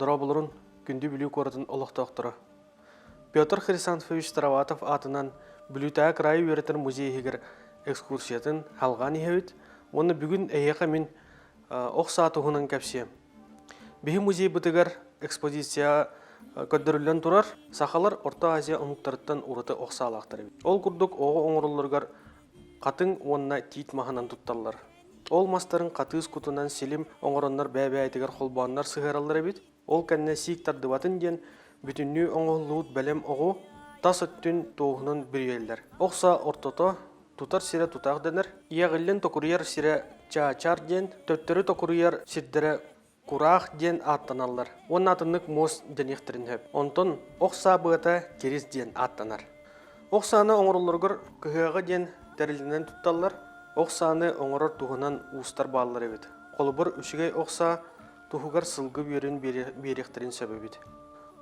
Дорооболорун, күндү Бүлүү куоратын олохтоохторо. Петр Хрисанфович Староватов аатынан Бүлүүтээҕи кыраайы үөрэтэр музей иһигэр экскурсиятын халҕаан иһэбит уонна бүгүн эһиэхэ мин ох саа туһунан кэпсиэм. Биһи музейбытыгар экспозиция көрдөрүллэн турар сахалар Орто Азия омуктарыттан ураты ох саалаахтар эбит. Ол курдук оҕо оҥороллоругар хатыҥ уонна тиит маһынан тутталлар. Ол мастарын хатыыс кутунан силим оҥороннор бэйэ-бэйэтигэр холбооннор сыһыараллар эбит. Ол кэннэ сиик тардыбатын диэн бүтүннүү оҥоһуллубут бэлэм оҕу тас өттүн туоһунан бүрүйэллэр. Ох саа ортото тутар сирэ тутаах дэнэр, иэҕиллэн токуруйар сирэ чаачар диэн, төттөрү токуруйар сирдэрэ кураах диэн ааттаналлар уонна атыннык муос дэниэхтэрин сөп. Онтон ох саа быата кирис диэн ааттанар. Ох сааны оҥороллоругар кыһыаҕа диэн тэрилинэн тутталлар. Ох сааны оҥорор туһунан уустар бааллар эбит. Холобур, үчүгэй ох саа туһугар сылгы үөрүн биэриэхтэрин сөп эбит.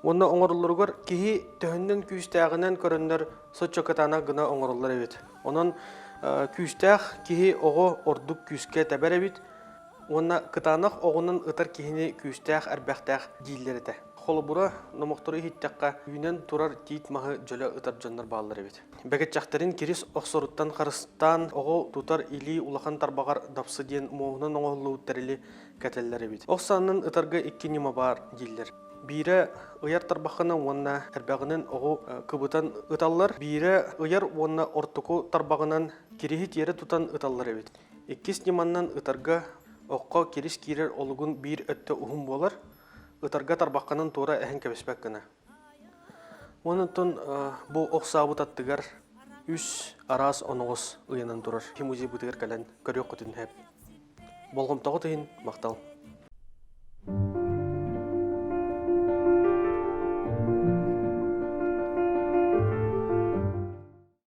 Уонна оҥороллоругар киһи төһөннөн күүстээҕинэн көрөннөр соччо кытаанах гына оҥороллор эбит. Онон күүстээх киһи оҕо ордук күүскэ тэбэр эбит уонна кытаанах оҕунан ытар киһини күүстээх эрбэхтээх дииллэр этэ. Холобура, номохтору иһиттэххэ, үүнэн турар тиит маһы дьөлө ытар дьоннор бааллар эбит. Бэгэччэхтэрин кирис охсоруттан харыстаан оҕо тутар илии улахан тарбаҕар дапсы диэн муоһунан оҥоһуллубут тэрили кэтэллэр эбит. Ох саанынан ытарга икки ньыма баар дииллэр. Биирэ ыйар тарбаххынан уонна эрбэҕинэн оҕу кыбытан ыталлар, биирэ ыйар уонна ортоку тарбаҕынан кириһи тиэрэ тутан ыталлар эбит. Иккис ньыманнан ытарга окко кирис киирэр олугун биир өттө уһун буолар, ытарга тарбаххынан туора эһэн кэбиспэт гына. Онтон бу ох саабыт аттыгар үс араас оноҕос ыйанан турар. Музейбытыгар кэлэн көрүөххүтүн сөп. Болҕомтоҕут иһин махтал.